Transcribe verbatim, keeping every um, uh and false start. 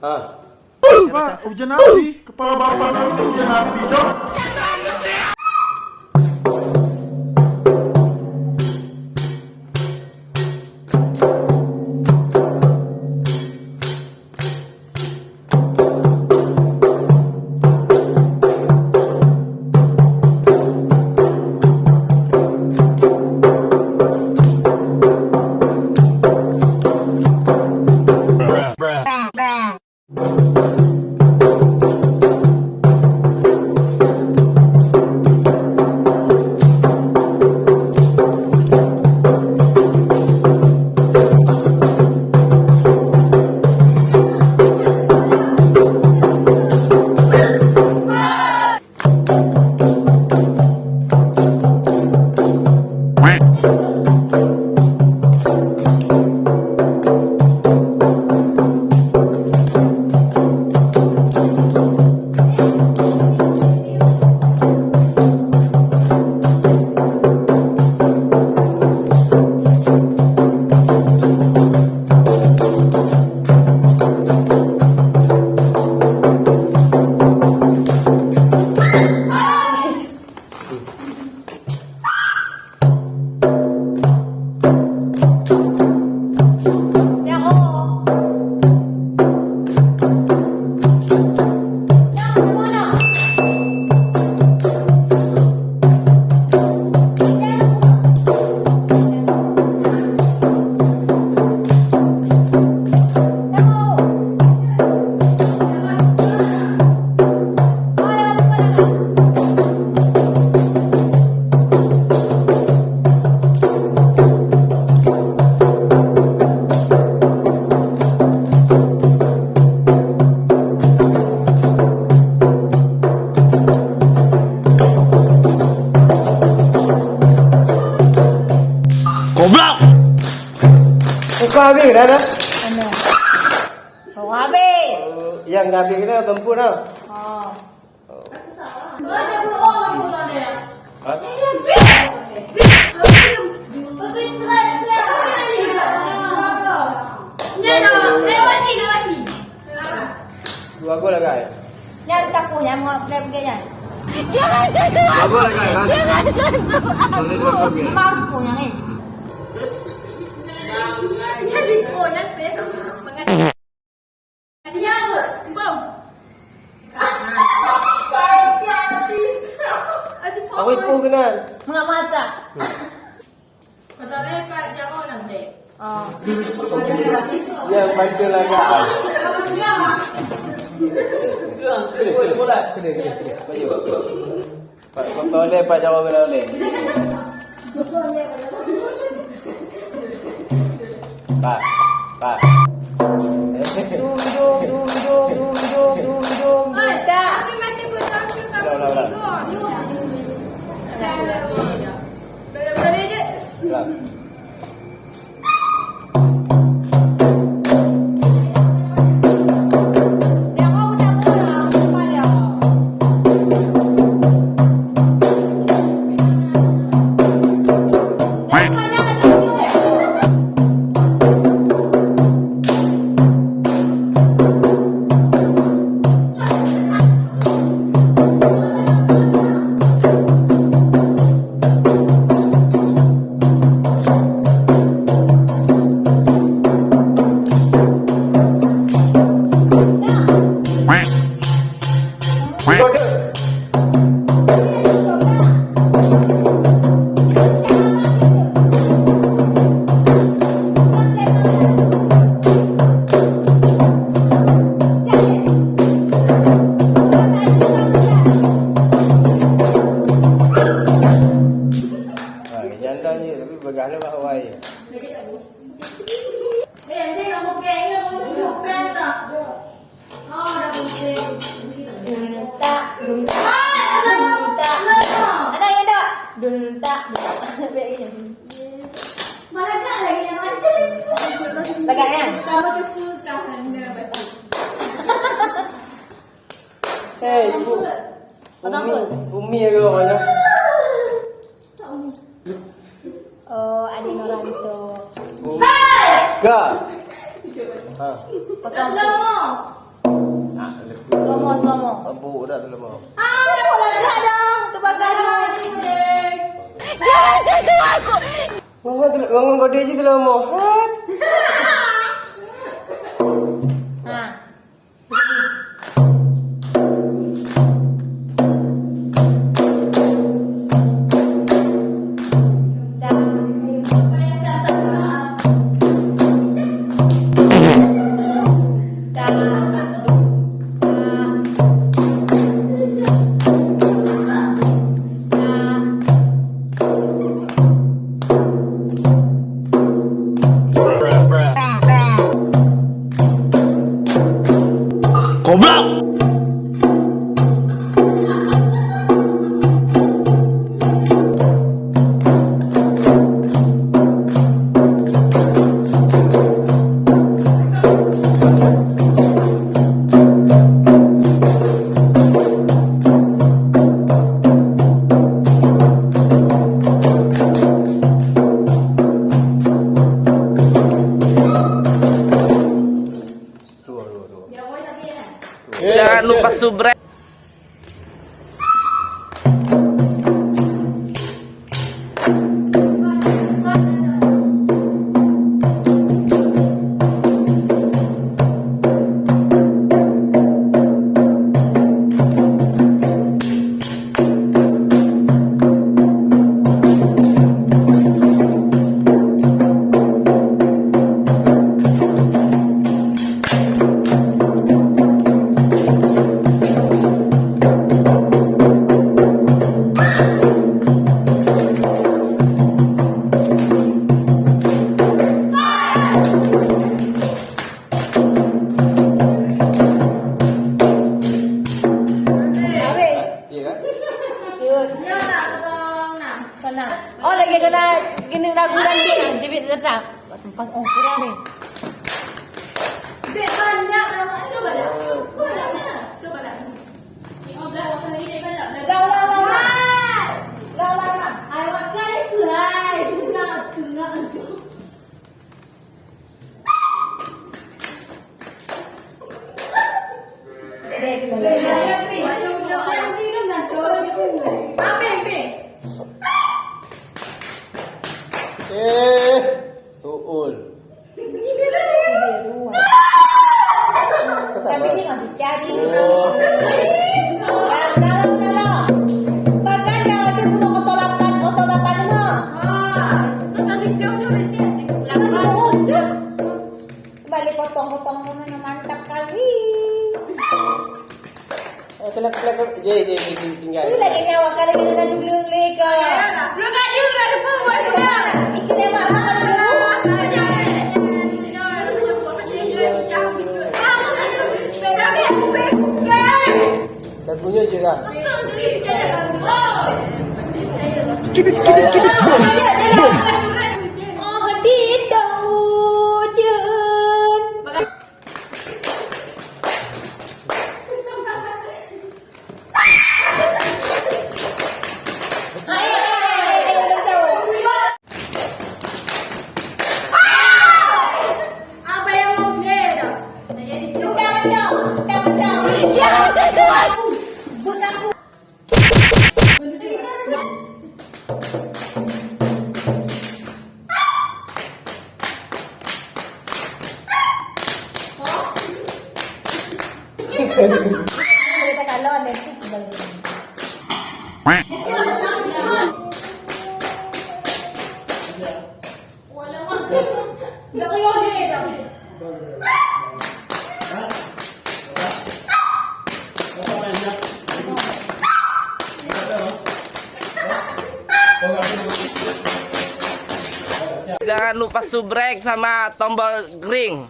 Ha. Pak, hujan api. Kepala bapak kau itu hujan api, Cok. Goblok! Buka habis dah, dah. Mana? Oh, habis. Yang dah habis dah, tempur dah. Oh. Dua gol lah, guys. Nyan tapuh nyan, mau pegai-pegai nyan. Dua gol lah, guys. Boleh dua gol, guys. Memang harus puh nyan, eh. Jadi puh nyan, eh. Dia apa? Bom. Awai puh keunan. Mengamata. Kata lepak jauh nanti. Oh. Yang bantu lagak. Kedai, kedai, kedai, kedai. Baju. Pak, motor leh, Pak, jawab kena leh. Pak, Pak. Dum, dum, dum, dum, dum, dum, dum, dum, dum, tak. Ulang, ulang, ulang. Ulang. Ha, janda je, tapi bagah lah bak awai. Dum tak, dum tak, dum tak. Ada yang tak? Dum tak, dum tak. Baik ni. Mana lagi yang macam? Lagak, ya? Kamu tu suka dengan baca. Hei, ibu. Umi, umi ada apa ya? Oh, ada orang tu. Ga. Ha. Potong. Selomo, selomo. Abuk dah selomo. Ah, abuk lagak dah. Terbagah dah. Jangan sentuh aku. Ngomong, ngomong kode je selomo. Ha. Goblok! Jangan lupa subscribe. Habis. Ya kan? Yus. Nyoe nak potong nam. Sana. Oh, lagi kena gini lagu dan dia, dia, dia datang. Tempat, oh, kurang ni. Dek banyak banget. Cuba dah. Cuba dah. Cuba dah. Ni oblah waktu ni dek banyak. Lau, lau, lau, lau. Lau, lau, lau. Hai, makan itu, hai. Tengok, tengok. Eh, Uul. Tapi dia nggak jadi. Oh. Dalam, dalam, dalam. Bahkan dia ada guna oto lapan, oto lapan lima. Nggak ada jauh, jauh, jauh. Balik potong-potong mana mantap kali. Eh, kena, kena, kena. Je, je, je, je, tinggal. Tu lagi nyawa kali kena dah dulu leka. Belum kat dulu dah depan buat juga. Ikut tembak lah kalau dulu. Lagunya je kan. Skidit, skidit, skidit. Boom. Boom. Oh, di daun. Jangan lupa subrek sama tombol green.